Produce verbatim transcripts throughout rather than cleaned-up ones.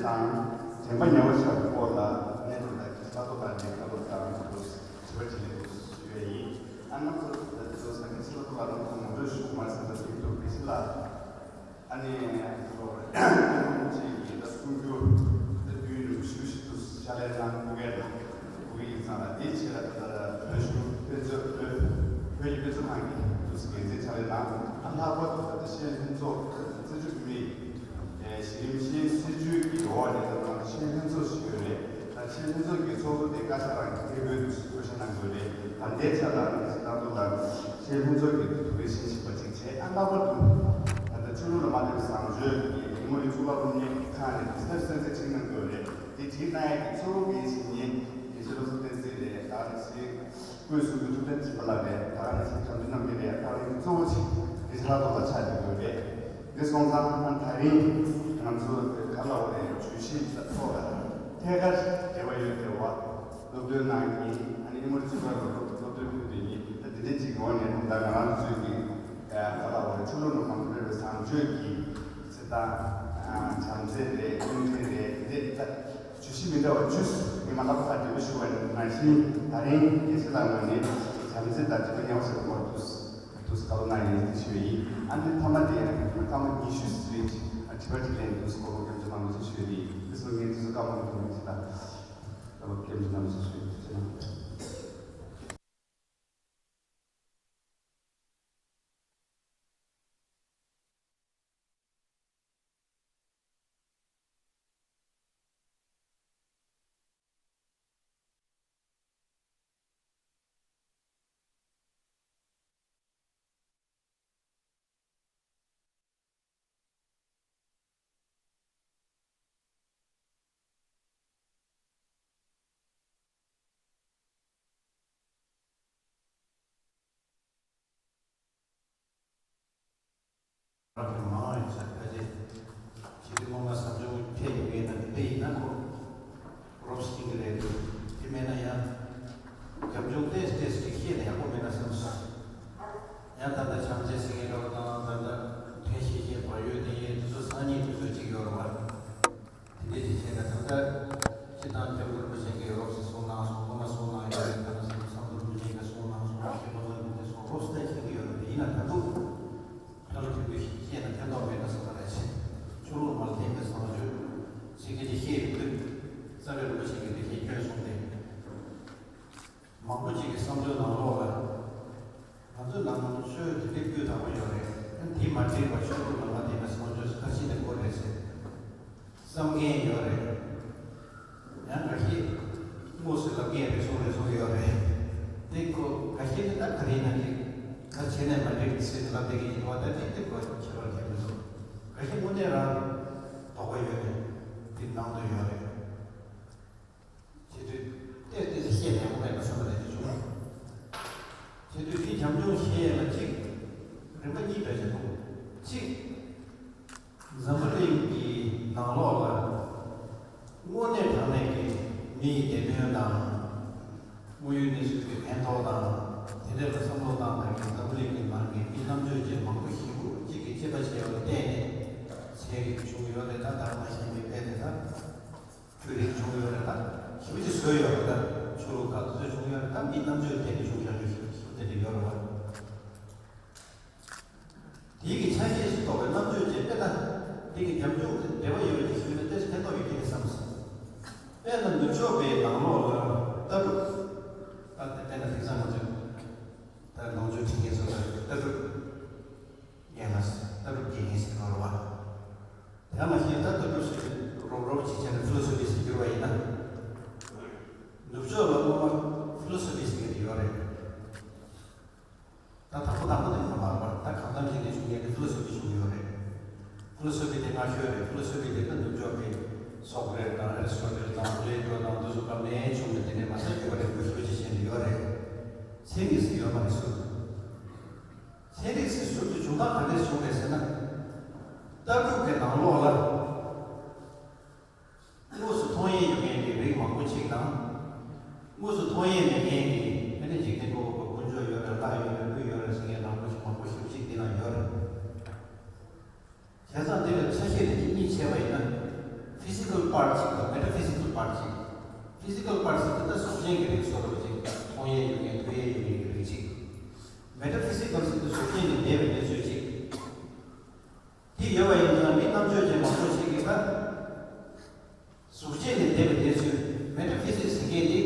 དྲན་པ་ཉེ་བར་བཞག་པའི་སྐོར་ལ་གནས་ཚུལ་དང་ཁ་ཐོག་དང་འདི་ཁ་ཐོག་དང་འདི་ཚོ་དྲི་བ་དྲིས་ལན་དུ་ཞུ་ཡ་ཡིན། ཨ་ནི་ཚོ་ད་དེ་ཚོ་ས་ཁུལ་ཆེ་ལ་ཐོག་ལ་རང་ཚོ་ངོ་སྤྲོད་ཞུ་མ་ཟིན་པ་ཅིག་ཏུ་བེ་སི་ལ་ཨ་ནི་ཚོ་ཅིག་ཡིན་ད་གསུང་རྒྱུ་ད་དུས་ནུབ་ཞུ་ཞིག་ཏུ་ཕྱག་ལས་གནང་ཕུལ་གས་དང་ཕུལ་གི་ཡིན་ཙང་ལ་དེའི་ཆེད་ལ་ད་ལྟ་བོད་གཞུང་དཔེ་མཛོད་བོད་བོད་ཀྱི་དཔེ་མཛོད་ཁང་གི་དུས་སུ་འགན་འཛིན་ཕྱག་ལས་གནང་ཨ་ལྷག་པར་དུ་ད་ལྟ་ཤེས་ལྷན་ཚོགས་སྲིད་བྱུས་ཀྱི་མི། གཞི་རིམ་ཤེས་ཡོན་སྲིད་བྱུས་ཀྱི་འོག་ནས་ད་ལྟ་ཤེས་ཡོན་ལྷན་ཚོགས་ཤིག་ཡོད་རེད། ད་ཤེས་ཡོན་ལྷན་ཚོགས་ཀྱི་ཚོགས་གཙོ་དེ་བཀའ་ཤག་རང་གི་ཐད་ཀའི་དུས་སུ་བསྐོ་བཞག་གནང་དགོས་རེད། ད་ལྟའི་ཆ་ལ་ང་ཚོ་ལྟ་རྟོག་དང་ཤེས་ཡོན་ལྷན་ཚོགས་ཀྱི་ཐུགས་རེ་བཞེས་བཞིན་པ་ཅིག་བྱས་ཨ་ལྷག་པར་དུ་ད་ལྟ་ཆོས་ལུགས་ལ་མ་ལྟོས་པའི་བཟང་སྤྱོད་ཀྱི་ཡིག་ངོ་ཡི་གཙུག་ལག་སློབ་གཉེར་ཁང་ནས་དུས་སྟོན་གསན་གཟིགས་ཁྲིད་གནང་དགོས་རེད། དེ་ཁྲིད་གནང་ཡས་ཀྱི་གཙོ་བོ་འགན་བཞེས་མཁན་དགེ་བཤེས་བློ་བཟང་བསྟན་འཛིན་རེད། ད་ནི་སྲིད། སྐུའི་གསུང་རྒྱུན་ཐུབ་བསྟན་སྦྱིན་པ་ལགས་རེད། ད་ག་ནང་བཞིན་བྱམས་ཆེན་རྣམ་རྒྱལ་རེད། ད་ག་ནང་བཞིན་གཙོ་བོ་ཆེ་དེ་ཕྱག་ཐོག་ལ་ཆགས་ཀྱི་ཡོད་རེད། དེ་སོང་ཙང་ཨ་ད་རིང་ང་ཚོ་ག་ལ་འོ་རེད་བརྗོད་གཞི་ལ་ཐོག་ལ་ཐད་ཀར་འབྲེལ་བ་ཡོད་དེ་བ། སློབ་སྟོན་གནང་མཁན་ཨ་ནི་ཨི་མོ་རི་ཚུགས་པ་ལ་སློབ་སློབ་སྟོན་ཕུལ་དེ་ཉིད་ད་དེ་འདྲས་ཅིག་འོ་ནས་ད་ང་རང་ཚོའི་གི་ག་ལ་འོ་རེད་ཆོས་ལུགས་ནང་མ་འགྲོ་བའི་བཟང་སྤྱོད་ཀྱི་ཚེ་ད་བྱམས་བརྩེ་རེད་ཀུན་ཁྲན་རེད་དེ་འདྲས་ད། བརྗོད་གཞི་མི་འདྲ་བ་བཅུ་ངས་མ་ལབ་པ་འགྲེལ་བཤད་ཞུ་བ་ནང་བཞིན་ད་རིང་དགེ་བཤེས་ལགས་ངོས་ནས་བྱམས་བརྩེ་དང་འབྲེལ་བ་ཉེ་བ་ཞིག་སྐོར་དུས་དུས་སྐབས་ལ་ཡིན་ཞུ་ཡིན། ཨ་ནི་མཐའ་མ་དེ་ཡང་སྐར་མ་ཉི་ཤུ་ཙམ་དྲི་བ་དྲིས་ལན་དུས་སྐོར་སྐྱབས་བཅོལ་གནང་རོགས་ཞུ་ཡིན། དེ་སོང་ངས་དུས་སྐར་མང་པོ་ཞིག་ལ་སྐྱབས་བཅོལ་གནང་རོགས་ཞུ་ཡིན། རང་གི་མང་བའི་ཚད་ཕལ་ཆེར་ཇི་ལྟར་སྔོན་མ་བཟང་སྤྱོད་འཕེལ་ཡོང་གི་ཡིན་ན་དེ་འདྲ་ཡིན་ན་ཁོ་རོབ་སྟེང་གི་རེད་འདུག་དེ་མེད་ན་ཡང་རྒྱབ་ལྗོངས་ཏོག་ཙམ་ཏོག་ཙམ་ཅིག་ཤེས་ན་ཡག་པོ་མེད་ན་བསམ་སོང་། ཡང་ད་ལྟ་བྱམས་བརྩེ་ཟེར་མཁན་འདྲ་བོ་དང་ད་ལྟ་ཕྲན་ཤེས་བྱའི་བག་ཡོད་ལྡན་ཡས་དེ་ཚོ་སང་ཉིན་དུས་ཚོད་ཅིག་ཡོད་རེད་བ། དེ་འདྲས་ཅིག་བྱས་ན་ད་ལྟ་སྤྱིར་བཏང་སྐྱབས་མགོན་རིན་པོ་ཆེ་གིས་རོབ་ཙམ་གསུངས་གནང་སོང་། སྔོན་མ་གསུངས་གནང་ཡོད་རེད། ད་ལྟ་བསམ་བློ་རིན་པོ་ཆེ་གིས་གསུངས་གནང་སོང་། ཞེས་བློ་བཟང་རིན་པོ་ཆེས་གསུངས་རོབ་ཙམ་ཅིག་ཡོད་རེད། ཡིན་ན་ད་དུང་ཕལ་ཆེར་དེ་ཤེས་ན་ཕན་ཐོགས་མེད་ན་བསམ་པ་རེད་ཆེ། ཆོས་ལུགས་མ་ལ་བརྟེན་པའི་བཟང་སྤྱོད་ཚིག་གི་དེ་ཤེས་ཡོད་དུས་རྩ་བའི་རིན་པོ་ཆེ་གིས་དེ་ཤེས་སྐྱོན་གསུངས་ཏེ། མང་པོ་ཅིག་གི་བསམ་བློའི་ནང་ལོགས་ལ། ང་ཚོའི་ནང་ཆོས་དེ་འདྲའི་སྤུས་དག་པོ་ཡོད་རེད། དེ་མ་འགྲིག་པ་ཆོས་ལུགས་ལ་མ་བརྟེན་པའི་བཟང་སྤྱོད་ཁ་ཕྱི་ནས་དགོས་རེད་ཟེར། བསམ་མཁན་ཡོད་རེད། ཡང་འགའ་ཤས་དངོས་སུ་ལབ་མཁན་རེ་ཟུང་རེ་ཟུང་ཡོད་རེད། དེ་ཁོ་འགའ་ཤས་ནི་ད་ག་རེ་ཡིན་ན་ཅིག་ད་བྱས་ནས་མ་འགྲིག་ཟེར་ལབ་བསྡད་ཀྱི་ཡིན་པ་ད་ཅིག་དེ་ཁོ་ཁྱད་པར་གང་ཡང་མི་འདུག་འགའ་ཤས་དངོས་གནས་རང་དོགས་པ་ཡོད་རེད། དེ་ནང་དུ་ཡོད་རེད། བྱེད་དུས་ཏོག་ཙམ་ཤེས་ནས་འོང་བས་ན་བསམ་པ་ལས་ཀྱི་བྱུང་། བྱེད་དུས་དེ་བྱམས་སྐྱོང་ཤེས་ཡས་ལ་གཅིག་རིམ་པ་གཉིས་བེད་སྤྱད་གཏོང་། གཅིག་འཛམ་བུ་གླིང་གི་ནང་ལོགས་ལ་དངོས་གནས་དྲང་གནས་ཀྱི་མི་ཡི་བདེ་དོན་དང་། དངོས་ཡོད་གནས་ཚུལ་གྱི་ཕན་ཐོགས་དང་། དེ་འདྲ་ལ་བསམ་བློ་བཏང་དང་གི་འཛམ་བུ་གླིང་གི་ནང་གི་མི་རྣམ་དཔྱོད་ཅན་མང་པོ་ཞིག་གིས་གཅིག་གིས་གཅིག་པ་བྱས་པ་ལ་བརྟེན་ནས་ཚན་རིག་བྱུང་ཡོད་རེད། ད་ད་མ་ཤེས་པའི་དཔེ་དེ་ད། ཆོས་རིག་བྱུང་ཡོད་རེད། ད་ཞེ་པོ་ཅིག་བཟོས་ཡོད་རེད། ད་ཆོས་ལུགས་ཁག་ཏུ་བཟོས་བྱུང་ཡོད་རེད། ད་མི་རྣམ་དཔྱོད་ཐད་ནས་བྱུང་བཞག་རྒྱུ་ཞིག་ཞིག་དེ་འདྲ་ཡོད་རེད་བ། དེའི་གི་ཆ་ཤས་སུ་གཏོགས་པའི་རྣམ་དཔྱོད་ཅན་དཔེ་ད་དེ་གི་རྒྱབ་ལྗོངས་དེ་འབྲེལ་བ་ཡོད་རེད་ཅེས་ཞུས་ན་ཏོག་ཙམ་ཕན་ཐོགས་ཡོད་ཀྱི་རེད་བསམ་སོང་། དཔེར་ན་ནུབ་ཕྱོགས་པའི་ནང་ལོགས་ལ་ལྟ་གྲུབ། ད་དཔེར་ན་དེང་སང་ང་ཚོས་ད་ནང་ཆོས་ཁྲིད་མཁན་ཚོ་ལ་ལྟ་གྲུབ། རྒན་ལགས་ལྟ་གྲུབ་རྒན་ཡིན་ཟེར་གྱི་ཡོད་རེད་བ། དེ་ནང་བཞིན་ད་ལྟ་གྲུབ་ཟེར་དུས་རོབ་རོབ་ཅིག་བྱས་ནས་ཕི་ལོ་སོ་ཕི་ཟེར་གྱི་ཡོད་རེད་བ། ཡིན་ན། ནུབ་ཕྱོགས་ལ་སྔོན་མ་ཕི་ལོ་སོ་ཕི་ཟེར་གྱི་ཡོད་རེད། ད་དང་པོ་དང་པོ་དེ་མ་མར་བར་ད་གང་ལྟར་ཞིག་ནས་བྱུང་ཡས་དེ་ཕི་ལོ་སོ་ཕི་བྱུང་ཡོད་རེད། ཕི་ལོ་སོ་ཕི་དེ་སྔ་ཤོས་རེད། ཕི་ལོ་སོ་ཕི་དེ་ད་ནུབ་ཕྱོགས་པའི་སོག་རེ་དང་ཨེ་རི་སི་ཊོ་ཊལ་དང་པི་ལེ་ཊོ་དང་དེ་ཚོ་སྐབས་ནས་བྱུང་ནས་དེ་ནས་མ་ཟད་རྒྱུད་པ་རིང་པོ་ཞེ་པོ་ཅིག་བྱས་ནས་ཡོད་རེད། ཚན་རིག་ཟེར་ཡོད་མ་རེད་ཟེར། ཚན་རིག་ཟེར་ཟུར་དུ་བྱུང་སྟངས་ག་འདྲས་བྱུང་རེད་ཟེར་ན། ལྟ་གྲུབ་ཀྱི་ནང་ལོགས་ལ་དངོས་སུ་མཐོང་ཡས་ཡོད་མཁན་གྱི་རིགས་མང་པོ་ཅིག་དང་། དངོས་སུ་མཐོང་ཡས་མེད་མཁན་གྱི་ཨ་ནི་འཇིག་རྟེན་གོ་དཀོན་པོ་དཀོན་མཆོག་ཡོད་རེད། ལྷ་ཡོད་རེད། ཀླུ་ཡོད་རེད་ཟེར་མཁན་མང་པོ་ཞིག་མང་པོ་ཞེ་པོ་ཅིག་འདི་ན་ཡོད་རེད། བྱས་ཙང་འདི་ལ་ཆ་ཤས་དེ་གཉིས་ཕྱེ་བ་ཡིན་ན། physical part ཕི་ཟི་ཀལ་པར་ཟེར་དེ་ད་གཟུགས་ཅན་གྱི་རིགས་སོ་རོ་ཅིག་མཐོང་ཡས་ཡོད་མཁན་ཐོས་ཡས་ཡོད་མཁན་གྱི་རིགས་ཅིག་མེ་ཊ་ཕི་ཟི་ཀལ་ཟེར་དེ་གཟུགས་ཅན་གྱི་འདས་པའི་གནས་ཚུལ་ཅིག་དེ་ཡོད་པ་ཡིན་ཙང་མི་རྣམ་དཔྱོད་ཅན་མང་པོ་ཞིག་གིས་ད་གཟུགས་ཅན་ནས་འདས་པའི་གནས་ཚུལ་མེ་ཊ་ཕི་ཟི་ཀལ་ཟེར་མཁན་དེ།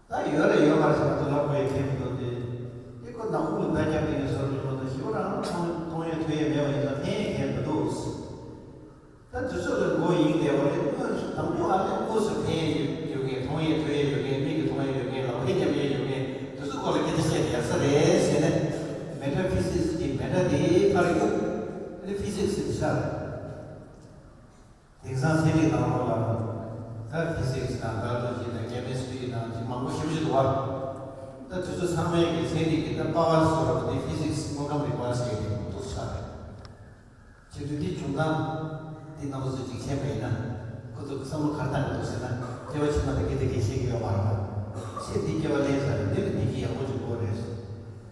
ད་ཡོད་རེད་ཡོད་མ་རེད་ཟེར་ང་ཚོ་ལབ་དགོས་ཡ་གལ་མི་འདུག་སྟེ། དེ་ཁོ་ནག་ཁུང་ལ་མདའ་བརྒྱབ་དེ་ཡིན་ཟེར་རྒྱུ་མ་གཏོགས་ཞི་བ་རང་མཐོང་མཐོང་ཡ་ཐོས་ཡ་མེད་པ་ཡིན་ན་ཕན་ཡ་གལ་མི་འདུག་ད་དུས་ཚོད་ལ་མགོ་ཡིན་བསྡད་པ་རེད། དངོས་སུ་དང་པོ་ཨ་ནི་དངོས་སུ་ཕན་ཡ་ཡོད་མཁན་མཐོང་ཡ་ཐོས་ཡ་ཡོད་མཁན་མིག་གིས་མཐོང་ཡ་ཡོད་མཁན་ལག་པས་བརྒྱབ་ཡ་ཡོད་མཁན་དེ་ཚོ་སྐོར་ལ་སྐད་ཆ་བཤད་ཡག་ས་རེད་ཟེར་ནས་མེ་ཊ་ཕི་ཟི་ཀི་གི་མེ་ཊ་དེ་ཕར་གཡུག་ཨ་ནི་ཕི་ཟི་ཀི་ཟེར་དེ་ཤར། དེང་སང་ཚན་རིག་ནང་ལོགས་ལ་ད་ཕི་ཟི་ཀི་དང་བྷ་ཡོ་ལོ་ཇི་དང་ཀེ་མི་སི་ཊི་རི་དང་ཅིག་མང་པོ་ཞེ་པོ་ཅིག་འདུག་བ། ད་དེ་ཚོ་ཚང་མའི་གི་ཚན་རིག་གི་ད་པ་ཝར་ཟེར་བ་དེ་ཕི་ཟི་ཀི་དངོས་ཁམས་རིག་པ་ཟེར་ཡ་དེ་ཏོག་ཙམ་ཆགས་རེད། བྱེད་དུས་དེ་བྱུང་སྟངས་དེ་རྣམ་པ་ཚོས་ཅིག་མཁྱེན་པ་ཡིན་ན་ཁོ་ཚོ་བསམ་བློ་ག་རེ་བཏང་གི་འདུག་ཟེར་ན་སྐྱེ་བ་ཕྱི་མ་དང་སྐྱེ་ཚེ་གི་ཤེས་ཀྱི་ཡོད་མ་རེད་བ། ཚེ་འདིའི་སྐྱེ་བ་ལེན་ས་རེད། འདི་ལ་བདེ་སྐྱིད་ཡག་པོ་ཅིག་དགོས་རེད།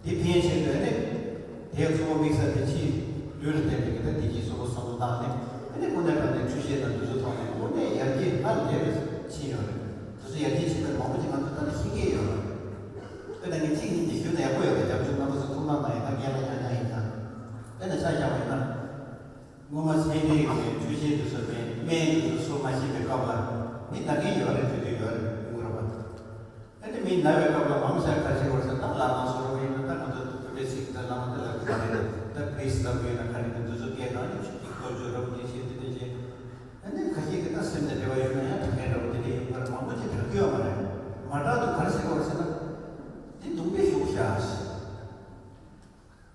དེ་ཕན་ཆེད་དུ་ཨ་ནི། དེའི་གཙོ་བོ་དམིགས་ས་དེ་ཕྱིའི་ལུས་ལ་བརྟེན་པའི་གི་ད་བདེ་སྐྱིད་གཙོ་བོ་བསམ་བློ་བཏང་ནས་ཨ་ནི་དངོས་གནས་དྲང་གནས་འཕྲུལ་ཆས་དང་འདི་ཚོ་ཐོག་ནས་དངོས་གནས་ཡར་རྒྱས་སྔར་ལས་པའི་ཕྱིན་ཡོད་རེད། དེ་ཚོ་ཡར་རྒྱས་ཕྱིན་པའི་མང་པོ་ཅིག་ང་ཚོ་ད་ལྟ་ཤེས་ཀྱི་ཡོད་རེད། དཔེར་ན་ངས་ཚིག་གཉིས་ཀྱིས་ཞུས་ན་ཡག་པོ་ཡོད་རེད། རྒྱབ་ལྗོངས་རྣམ་པ་ཚོ་ཐུགས་སྣང་གནང་ཡིན་ན་རྒན་ལགས་ཉག་ཉག་ཡིན་ཙང་། དཔེར་ན་ཆ་བཞག་པ་ཡིན་ན། སྔོན་མ་ཚན་རིག་གི་འཕྲུལ་ཆས་དེ་ཚོ་མེད། སྨན་དེ་ཚོ་སུ་མ་ཤེས་པའི་སྐབས་ལ་མི་ན་མཁན་ཡོད་རེད། དུས་དུས་ཡོད་རེད། ཡོང་གི་རེད་པ། ཨ་ནི་མི་ན་བའི་སྐབས་ལ་མང་ཆེ་ག་རེ་བྱེད་དགོས་ཟེར་ན་ད་བླ་མ་སོ་རོ་ཡིན་ན་ད་ང་ཚོ་བོད་པའི་ཚིག་ད་བླ་མ་དེ་ལ་གི་མ་རེད། ད་པི་རི་སི་ལབ་དགོས་ན་ག་རེ་ཡིན་ན་འདི་ཚོ་སྐད་ནང་ནས་ཆུ་ཐིགས་བཀོལ་སྤྱོད་རབ་འདི་བྱེད་འདི་འདི་བྱེད། ཨ་ནི་ཁ་ཤས་ཀྱིས་ད་སེམས་དང་འབྲེལ་བ་ཡོད་ན་ཡང་དྲག་མཁན་འདྲ་བོ་དེ་འདྲ་ཡིན་པར་མང་པོ་ཅིག་དྲག་གི་ཡོད་མ་རེད། མ་དྲག་དུས་ག་རེ་བྱེད་དགོས་ཟེར་ན། འདི་དུང་པའི་གཞུག་བཞག་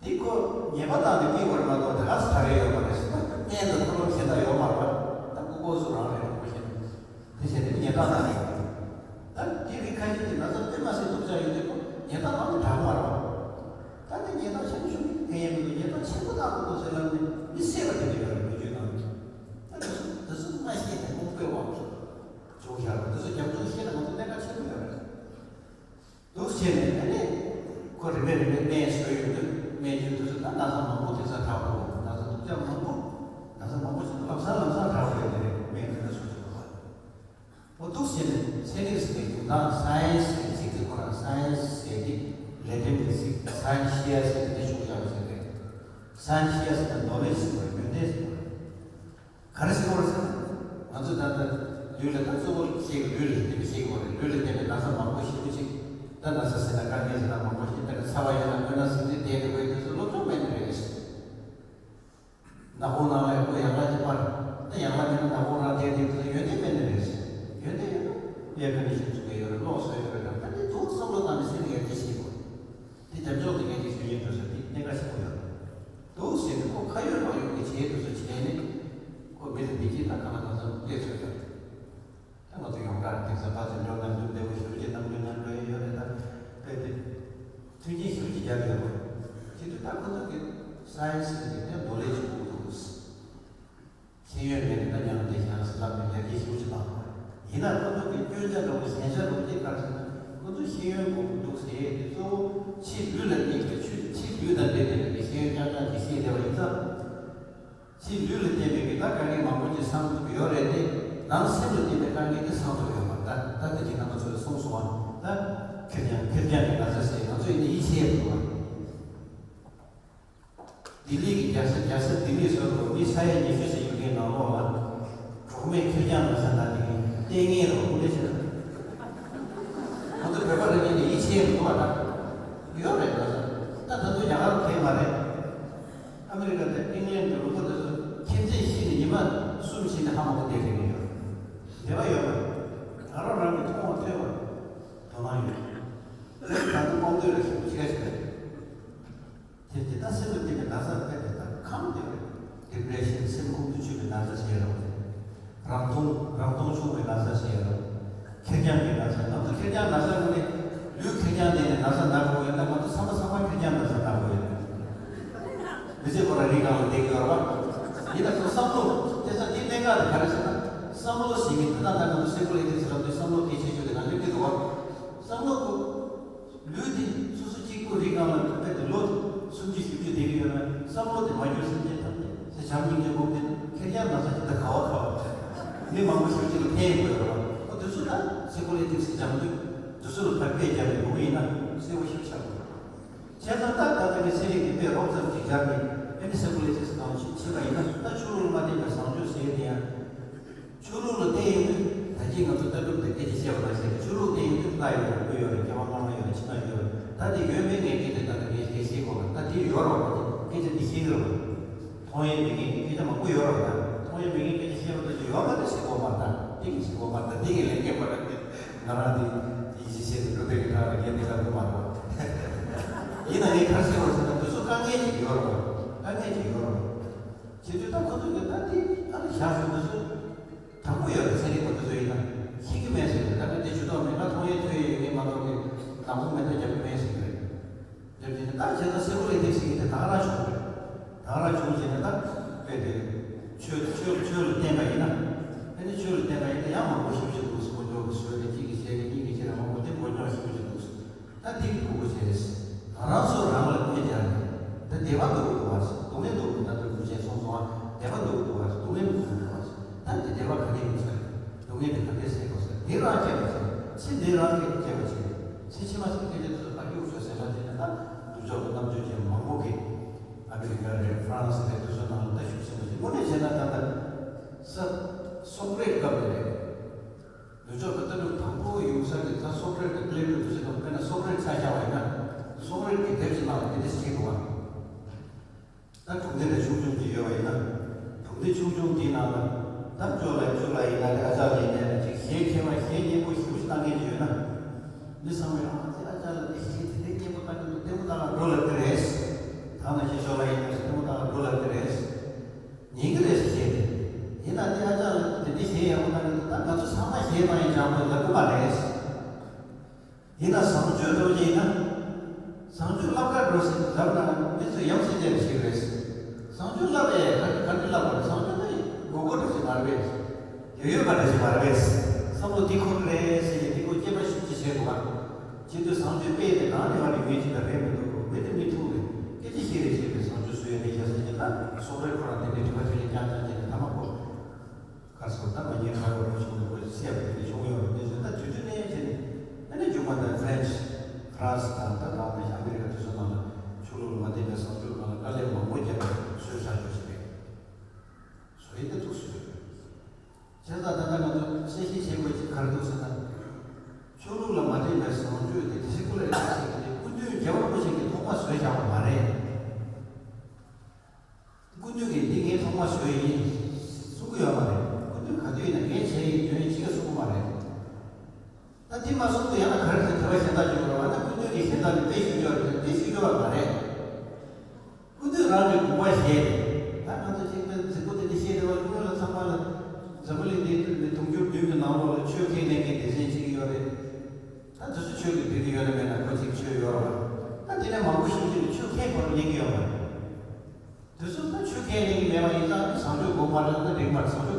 འདི་ཁོ་ཉེས་པ་བཏང་ནས་ཕུད་དགོས་རེད་མ་གཏོགས་དེ་ག་སེ་དྲག་གི་ཡོད་མ་རེད་ཟེར་ན་གནས་དང་ཐབས་ལམ་གཞན་དག་ཡོད་མ་རེད་པ། ད་ཀུ་ཀོ་སུ་རང་རེད་ཀུ་ཤེས་དེ་བྱས་ནས་ཉེས་རྡུང་བཏང་ནས་ཡོད་རེད། ད་དེ་རིགས་ཁ་ཤས་ཀྱིས་ན་ཚ་དཔེ་མ་སྲིད་སྡུག་ཅག་ཡོད་དུས་ཁོ་ཉེས་རྡུང་བཏང་ནས་དྲག་མ་རེད་པ། ད་དེ་ཉེས་རྡུང་ཆེན་པོ་ཞུ་མཁན་ཡིན་མི་འདུག་ཉེས་རྡུང་ཆེན་པོ་བཏང་དགོས་འདུག་ཟེར་ལབ་ནས་མི་བསད་པ་དེ་འདྲ་ཡོད་རེད། བོད་བརྒྱུད་ནང་ད་དེ་ཚོ་དེ་ཚོ་མ་ཤེས་ནས་དངོས་པོའི་དབང་གིས་བྱུང་བཞག་རེད། དེ་ཚོ་རྒྱབ་སྐྱོར་ཤེས་ན་ང་ཚོ་གནད་འགག་ཆེན་པོ་ཡོད་རེད། འདུག་བྱས་ནས་ཨ་ནི། ཁོ་རིམ་པས་རིམ་པས་སྨན་བཟོས་ཡོང་དུས་སྨན་བཅོས་དུས་སུ་ད་ན་ཚ་མང་པོ་དེང་སང་དྲག་པོ་ཡོད། ན་ཚ་སྡུག་ཅག་མང་པོ། ན་ཚ་མང་པོ་ཞིག་ལམ་སང་ལམ་སང་དྲག་པོ་ཡོད་དེ་རེད། སྨན་དེ་འདྲ་བཟོ་བྱེད་དགོས་པ། འོ་འདུག་བྱས་ནས་ཚན་རིག་ཟེར་བའི་ཡོང་སྟངས་སའེན་སི་ཟེར་བའི་ཚིག་དེ་ཁོ་རང་སའེན་སི་ཟེར་དེ་ལེ་ཏིན་གྱི་ཚིག་སའེན་ཤི་ཡ་ཟེར་དེ་ཤུགས་རྒྱག་པ་ཟེར་རེད། སའེན་ཤི་ཡ་ཟེར་ན་ནོ་ལེ་ཇི་ཟེར་བ་ཡོན་ཏན་ཟེར་བ་རེད། ག་རེ་ཟེར་དགོས་རེད་ཟེར་ན། ང་ཚོས་ད་ལྟ་ལུས་ལ་ད་གཙོ་བོ་ཤེས་ཀྱི་ལུས་ལ་བརྟེན་པའི་ཤེས་དགོས་རེད། ལུས་ལ་བརྟེན་པའི་ན་ཚ་མང་པོ་ཞེ་པོ་ཅིག་ད་ན་ཚ་ཟེར་ན་དཀའ་ངལ་ཟེར་ན་མང་པོ་ཞིག་དཔེར་ན་ཚ་བ་ཡོད་ན་སྨན་ཁང་ཟིན་བྲིས་བསྡད་དགོས་དུས་ཚོད་སློབ་སྦྱོང་མེད་ནི་རེད། ནག་ཁུང་ནང་ལ་ཁོ་ཡག་ལ་ཅིག་པར་ད་ཡག་ལ་མེད་ན་ནག་ཁུང་རང་བསྡད་དེ་དུས་ཚོད་ཡོན་ཏན་མེད་ནི་རེད། ཡོན་ཏན་ཡོད་ན་ཨེར་ཀོན་ཌི་ཤན་བཙུགས་ཡོད་རེད། གློག་བཟོས་ཡོད་རེད། ད་འདི་འདུག་བསམ་བློ་བཏང་ནས་སེམས་ཡར་རྒྱས་བྱེད་དགོས། དེ་རྒྱབ་ཕྱོགས་དེ་ངས་ཅིག་ཞུ་སྙིང་འདོད་ས་དེ་གནད་འགག་ཆེན་པོ་ཡོད་རེད། འདུག་ཟེར་ནས་ཁོ་ཁ་ཡོད་ལག་ཡོད་ཀྱི་བྱེད་དུ་ཚོ་བྱས་ནས་ཁོ་མི་ལ་བདེ་སྐྱིད་དང་གང་ལ་གང་འཚམ་སྤྲད་ཚོད་ཡོད་རེད། ད་ང་ཚོ་ཡོངས་གྲགས་དེང་སང་ཕར་ཚུར་འགྲོ་ན་འདུག་བདེ་པོ་ཞེ་པོ་ཅིག་གནང་རྒྱུ་ན་འགྲོ་ཡི་ཡོད་རེད། ད་དཔེ་དེ་མཐུན་རྐྱེན་ཞེ་པོ་ཅིག་རྒྱབ་ཡོད་རེད། བྱེད་དུས་ད་ཁོ་ཚོ་གི་སའེན་སི་གི་དེ་ནོ་ལེ་ཇི་དགོས་འདུག་ཤེས་ཡོན་མེད་ན་ད་ཉམས་བདེ་ཤང་ཟེར་ལབ་ནས་ཡར་རྒྱས་ཞེ་པོ་ཅིག་བཏང་བ་རེད། ཡིན་ན་ཁོ་ཚོ་གི་སྐྱོན་ཆ་འདྲ་བོ་ཞན་ཆ་འདྲ་བོ་ཅིག་ག་རེ་ཟེར་ན་ཁོ་ཚོ་ཤེས་ཡོན་དགོས་ཀྱི་འདུག་ཟེར་ཡས་དེ་གཙོ་བོ་ཕྱི་ལུས་ལ་གནས་པའི་ཆུ་ཕྱི་ལུས་དང་འབྲེལ་བསྡད་པའི་ཤེས་ཡོན་རྐྱང་རྐྱང་གི་ཤེས་བསྡད་པ་ཡིན་ཙང་། ཕྱི་ལུས་ལ་བརྟེན་པའི་གི་ད་དཀའ་ངལ་མང་པོ་ཅིག་སངས་ཐུབ་ཡོད་རེད་དེ། ནང་སེམས་ལ་བརྟེན་པའི་དཀའ་ངལ་དེ་སངས་ཐུབ་ཡོད་མ་རེད། ད་ད་ལྟ་ཅིག་རྣམ་པ་ཚོས་གསུངས་སོང་བ་ད་ཁེར་རྐྱང་ཁེར་རྐྱང་གི་ན་ཚ་ཟེར་ང་ཚོ་ཡིན་ན་ཡིད་ཆེས་ཡོད་མ་རེད། ལྡི་ལི་གི་རྒྱལ་ས་རྒྱལ་ས་ལྡི་ལི་ཟེར་རུང་མི་ས་ཡ་ཉི་ཤུ་ཟིན་ཡོད་མཁན་ནང་ལོགས་ལ་གྲོགས་མེད་ཁེར་རྐྱང་ན་ཚ་ན་དེ་གི་ལྟས་ངན་རུ་དངོས་གནས་བྱས་ན་ང་ཚོ་བོད་པ་རང་ཉིད་ནས་ཡིད་ཆེས་མི་འདུག་བ། ད་ཡོད་རེད། ན་ཚ་ད་ད་དུང་རྒྱ་གར་དེ་མ་རེད། ཨ་མི་རི་ཀ་དང་ཨིང་ལན་གྱི་ལུང་པ་དེ་ཚོ་ཁྱིམ་མཚེས་ཤི་ནས་ཉི་མ་གསུམ་ཕྱིན་ནས་ཧ་མ་གོ་བསྡད་མཁན་ཡོད་རེད། དེ་བ་ཡོད་མ་རེད། ང་རང་རང་གི་མཐོང་བ་ཐོས་པ་དོ་སྣང་ཡོད། ད་དུང་དཔང་རྟོལ་ལ་ཞིག་ཅི་ག་ཞིག་རེད། དེ་དེ་ལྟར་སེམས་ལ་བརྟེན་པའི་ན་ཚ་དཔེ་དེ་ལྟར་ཁམས་དེ་རེད། ཌི་པི་རེ་ཤན་སེམས་ཁོང་དུ་ཆུད་པའི་ན་ཚ་ཞེས་རོ། རང་མཐོང་རང་མཐོང་ཆུང་བའི་ན་ཚ་ཞེས་རོ། ཁེར་རྐྱང་གི་ན་ཚ། ང་ཚོ་ཁེར་རྐྱང་ན་ཚ་ངོ་ནས་ལུས་ཁེར་རྐྱང་བསྡད་ནས་ན་ཚ་ན་དགོས་ཡོད་ན་ང་ཚོ་ཚང་མ་ཚང་མ་ཁེར་རྐྱང་ན་ཚ་ན་དགོས་ཡོད། མི་ཚེ་ཁོ་རང་རིགས་སྒང་ལ་བསྡད་ཀྱི་ཡོད་རེད་བ། ཡིན་ན་ཁོ་བསམ་བློ་དེ་ཚ་དེའི་གནད་འགག་དེ་ག་རེ་ཟེར་ན་བསམ་བློ་ཟེར་མཁན་དེ་དག་ད་ང་ཚོ་སེ་ཀོ་ལོ་ཇི་ཟེར་ལབ་དུས་བསམ་བློ་གལ་ཆེ་ཤོས་དེ་ང་སླེབས་ཀྱི་འདུག་བ། བསམ་བློ་ཁོ། ལུས་འདི་སོ་སོ་གཅིག་པུ་རིགས་སྒང་ལ་དཔེ་དེ་ལོ་སུམ་ཅུ་བཞི་བཅུ་བསྡད་ཀྱི་ཡོད་ན་བསམ་བློ་དེ་མ་གྱུར་སེམས་ཅན་ཐམས་ཅད་ཟེར་བྱམས་སྙིང་རྗེ་སྒོམ་དེ་ཁེར་རྐྱང་ན་ཚ་ཅིག་ད་ག་བ་ག་བ་མི་མང་པོ་ཞིག་ཅིག་ལ་ཕན་ཡོད་དགོས་རེད་བ། ཁོ་ སེ་ཀུ་ལེ་ཊིབ་སི་སྦྱང་དུས་འདི་ཚོ་ལ་བར་བརྒལ་བརྒྱབ་ནས་འགྲོ་གི་ཡིན་ན་གསལ་པོ་ཞིག་ཆགས་དགོས། བྱས་ཙང་ད་ད་ལྟ་གི་ཚན་རིག་གི་དཔེ་རོབ་ཙམ་ཞིག་སྦྱར་ནས་ཨེ་ནི་སེ་ཀུ་ལེ་ཊིབ་སི་སྒང་ཞིག་ཕྱིན་པ་ཡིན་ན། ད་ཆོས་ལུགས་ལ་མ་བརྟེན་པའི་བཟང་སྤྱོད་ཟེར་དེ་ཡང་ཆོས་ལུགས་ལ་བརྟེན་ཡོང་དུས། ད་གིན་ང་ཚོ་ལྟ་གྲུབ་དེ་སྐད་ཆ་བཤད་པ་ནང་བཞིན་ཆོས་ལུགས་བརྟེན་ཡོང་དུས་ལྷ་ཡོད་རེད། བུ་ཡོད་རེད། སྐྱེ་བ་སྔ་མ་ཡོད་རེད། ཕྱི་མ་ཡོད་རེད། ད་དེ་ཡོད་མེད་ངས་སྐད་ཆ་ད་ལྟ་ངས་སྐད་ཆ་བཤད་དགོས་པ། ད་དེ་ཡོད་རེད་པ། སྐད་ཆ་འདི་བཤད་ཀྱི་རེད་པ། མཐོང་ཡས་མེད་མཁན་གྱི་སྐད་ཆ་མང་པོ་ཡོད་རེད་པ། ད་མཐོང་ཡས་མེད་མཁན་སྐད་ཆ་བཤད་པ་ད་དེ་ཡོད་མ་རེད་ཟེར་དགོས་མ་རེད། ད་དེ་གི་ཟེར་དགོས་མ་རེད། ད་དེ་གི་ལས་འགན་མ་རེད། ང་རང་དེ་ཡིད་ཆེས་བྱས་ཏེ་འགྲོ་བསྡད་ཀྱི་དྲག་ལ་ངས་འདི་ལྟ་བུ་མ་རེད་པ། ཡིན་ན་ངས་ག་རེ་ཟེར་བ་ཟེར་ན། འདི་ཚོ་དཀའ་ངལ་ཅིག་ཡོད་རེད་པ། དཀའ་ངལ་ཅིག་ཡོད་རེད་པ། བྱེད་དུས་ད་ཁོ་ཚོ་གི་ད་དེ་ཨ་ནི་བཞག་ཞོར་འདི་ཚོ་དྲང་པོ་ཡོད་རེད། ཚན་རིག་པ་འདི་ཚོ་ཡིན་ན་ཤེས་ཀྱི་མེད་ཟེར་གི་རེད། ད་ང་དེ་ཇུས་གཏོགས་མེད། ང་མཐོང་ཡས་ཐོས་ཡས་ཡོད་མཁན་མ་གཏོགས་གི་ནག་པོ་མེ་མདའ་རྒྱབ་ཀྱི་མེད་ཟེར་གི་རེད། དེ་བྱས་ནས་ད་བྱས་ན་སེ་ཀུ་ལེ་ཊིབ་སི་ཟེར་གི་དེ་ད་ག་རང་བྱུང་རེད། ད་ག་རང་བྱུང་བྱས་ནས་ད་དཔེ་དེ་ཆོས་ཆོས་ཆོས་ལ་བརྟེན་པ་ཡིན་ན། ཨ་ནི་ཆོས་ལ་བརྟེན་པ་ཡིན་ན་ཡང་མང་པོ་ཞེ་པོ་ཅིག་འདུག་ཟེར། དཀོན་མཆོག་གི་བཟོས་རེད། གཅིག་གིས་བྱས་རེད། གཉིས་ཀྱིས་བྱས་རེད། མང་པོ་དེ་མགོ་རྙོག་ཞེ་པོ་ཅིག་འདུག་ཟེར། ད་དེ་གི་ཐུགས་ཁུར་བྱས། ང་རང་ཚོ་རང་ལ་དཔེ་སྦྱར་ནས། ད་བདེ་བ་འདོད་ཀྱི་འདུག་བ། སྡུག་བསྔལ་འདོད་ཀྱི་འདུག་ད་ལྟ་རུ་བྱས་སོང་སོང་ཨ། བདེ་བ་འདོད་ཀྱི་འདུག་བ། སྡུག་བསྔལ་འདོད་ཀྱི་འདུག་བ། ད་འདི་བདེ་བ་ག་འདྲ་ཡོང་ས་རེད། སྡུག་བསྔལ་འདི་ག་འདྲ་སེལ་དགོས་ས་རེད། འདི་རང་དཔྱད་པ་བྱས། ཚེ་འདི་རང་སྐད་དཔྱད་པ་བྱས། ཚེ་ཕྱི་མ་ཟེར་སྐད་ཆ་དེ་ཚོ་ཕར་གཡུག་ཞོག་ཟེར་ལབ་བྱས་ནས། ད་ནུབ་ཕྱོགས་ཀྱི་རྣམ་དཔྱོད་ཅན་མང་པོ་གིས་ཨ་མི་རི་ཀ་རེད། ཧྥ་རན་སི་རེད། དེ་ཚོ་ནང་ལ་ད་ཤུགས་ཆེན་པོ་བྱས། དངོས་གནས་བྱས་ན་ད་ལྟ་ས་སོག་རེཊ་སྐབས་ལ་རེད། ནུབ་ཕྱོགས་ཀྱི་ལྟ་གྲུབ་དང་པོ་ཡོང་ས་གི་ད་སོག་རེཊ་ཀྱི་པི་ལེ་ཊོ་དུ་ཟེར་གི། དཔེར་ན་སོག་རེཊ་ཆ་བཞག་པ་ཡིན་ན། སོག་རེཊ་ཀྱི་དེབ་ཅིག་ནང་ལ་དེ་འདྲ་ཞིག་འདུག་བ། ད་སྒྲུང་དེ་འདྲ་ཆུང་ཆུང་ཅིག་ཡོད་པ་ཡིན་ན། སྒྲུང་དེ་ཆུང་ཆུང་དེའི་ནང་ལ། ད་ཅོ་ལགས་ཅོ་ལགས་ཡིན་ན་རེད། ཨ་ཅག་ལགས་ཡིན་ན་རེད། ཅིག་གཞས་མཁས་པ་གཞས་སྙན་པོ་ཞེ་པོ་ཞིག་བཏང་མཁན་ཅིག་ཡོད་ན། མི་ཚང་མས་ཨ་ཙི་ཨ་ཅག་ལགས་དེ་གཞས་དེ་འདྲའི་སྙན་པོ་བཏང་གི་འདུག་ལྟད་མོ་ལྟ་ག་འགྲོ་ལབ་ཀྱི་རེད། ད་ནང་བཞིན་ཅོ་ལགས་ཡིན་ན་རེད། ལྟད་མོ་ལྟ་ག་འགྲོ་ལབ་ཀྱི་རེད། ཉན་གྱི་རེད་ཟེར་བཤད་དེ། ཡིན་ན་དེ་ཨ་ཅག་ལགས་དེ་འདྲའི་གཞས་ཡག་པོ་བཏང་གི་འདུག་ད་ང་ཚོ་ཚང་མ་གཞས་བཏང་ཡིན་ཀྱང་མོ་ལབ་གི་མ་རེད། ཡིན་ན་བཟང་སྤྱོད་འགྲོ་གི་ཡིན་ན། བཟང་སྤྱོད་བསླབ་གར་འགྲོ་ཟེར་ལབ་ན་མི་ཚོས་ཡ་མཚན་སྐྱེ་བ་ཞིག་རེད། བཟང་སྤྱོད་བསླབ་པས་ག་ག་འདྲ་བསླབ་པ་རེད། བཟང་སྤྱོད་ནི་དགོས་མཁོ་འདྲ་ཞིག་མ་རེད་པས། ཡོད་ཡོད་པ་འདྲ་ཞིག་མ་རེད་པས། བསམ་བློ་འདི་འཁོར་གི་རེད་ཟེར་ནས་འདི་སྐོར་དཔྱད་པ་ཞིབ་ཅིག་བྱེད་དགོས་པ། བྱེད་དུས་བཟང་སྤྱོད་དཔེ་དེ་གང་ནས་མར་ཡོང་ཡས་ཅིག་ད་རེད་མི་འདུག་མི་དེ་མི་ཐུག་རེད། སྐད་ཆ་ཞིག་རེད་བྱས་པའི་བཟང་སྤྱོད་བཟོ་ཡས་རེད་བྱ་ས་ཅིག་ད་སོག་རེ་ཁོ་རང་དེ་འདྲའི་དྲི་བ་དེ་འདྲ་རྐྱང་རྐྱང་བྱས་ནས་ཐ་མ་ཁོ། ག་སོ་ད་མ་ཉེས་ཁ་ཡོག་པོ་བྱུང་འདུག་པ་བཤད་པ་དེ་འདྲ་བྱུང་ཡོད་རེད། དེ་བཞིན་ད་དུས་དུས་ནས་བྱས་ནས་ཨ་ནི་མཇུག་མ་ད་ཧྥ་རན་སི་དང་ཧྥ་རན་སི་དང་ད་ད་ནི་ཨ་མི་རི་ཀ་དེ་ཚོ་ནང་ལ་ཆོས་ལུགས་ལ་མ་བརྟེན་པའི་བཟང་སྤྱོད་སྒང་ལ་དཀའ་ལས་མང་པོ་བརྒྱབ་པའི་བཟོས་ཚར་ཡོད་ཞིག་རེད། བཟོ་ཡི་ད་ཐུགས་སུ་ཡོད། བྱས་ཙང་ད་ལྟ་ང་ཚོ་གསལ་བཤད་བྱེད་དགོས་ཅིག་ག་རེ་འདུག་ཟེར་ན། ཆོས་ལུགས་ལ་མ་བརྟེན་པའི་བཟང་སྤྱོད་དེ་སེ་ཀུ་ལར་ཟེར་གྱི་དེ་སྐུ་མདུན་རྒྱལ་བ་རིན་པོ་ཆེ་གིས་ཐོག་མ་བཟོས་བཞག་པ་མ་རེད། སྐུ་མདུན་གྱིས་འདི་ངས་ཐོག་མ་བཟོས་ཡིན་གསུང་གི་ཡོད་མ་རེད། སྐུ་མདུན་ག་དུས་ཡིན་ན་ངས་བྱས་ཡིན་དོན་གཅིག་ཀྱང་གསུང་གི་མ་རེད། ད་འདི་མ་གསུང་དུས་ཡང་ན་ག་རེ་ཟེར་དྲི་བ་གཞན་དག་བྱུང་རོགས། ཨ་ནི་སྐུ་མདུན་གྱི་གཞན་དག་ནི་དཔེ་ཞུ་རྒྱུ་རེད། དཔེ་ཞུ་རྒྱུ་བ་མ་རེད། སྐུ་མདུན་རང་གི་དགོངས་པ་བཞེས་ཏེ། ད་ང་ཚོ་གཅིག་པའི་མཛད་སྒོ་དེ་འདྲ་བཤད་བསྡད་པ་སྔོན་ལ་ཚང་མ་ལ་འཛམ་བུ་གླིང་འདིའི་དུས་ནས་དུང་ཕྱུར་བདུན་གྱི་ནང་ལོགས་ལ་ཆོས་མཁས་གནང་མཁན་སྡེ་ཚན་གཅིག་ཡོད་རེད། ད་དེ་ཚོ་ཆོས་ཀྱི་འདུན་གྱི་ཡོད་ན་མེད་ན་ཁོ་གཅིག་ཆོས་ཡོད་རེད་བ། ད་དེ་ནས་མང་པོ་ཞིག་ཅིག་ལ་ཆོས་མཁས་པར་གནང་གི་ཡོད་མ་རེད། དེ་ཚོ་ད་ཆོས་མཁས་གནང་གི་མེད་པ་ཡིན་ཙང་བཟང་སྤྱོད་དགོས་མ་རེད། ད་འགྲིག་མ་རེད། བཟང་སྤྱོད་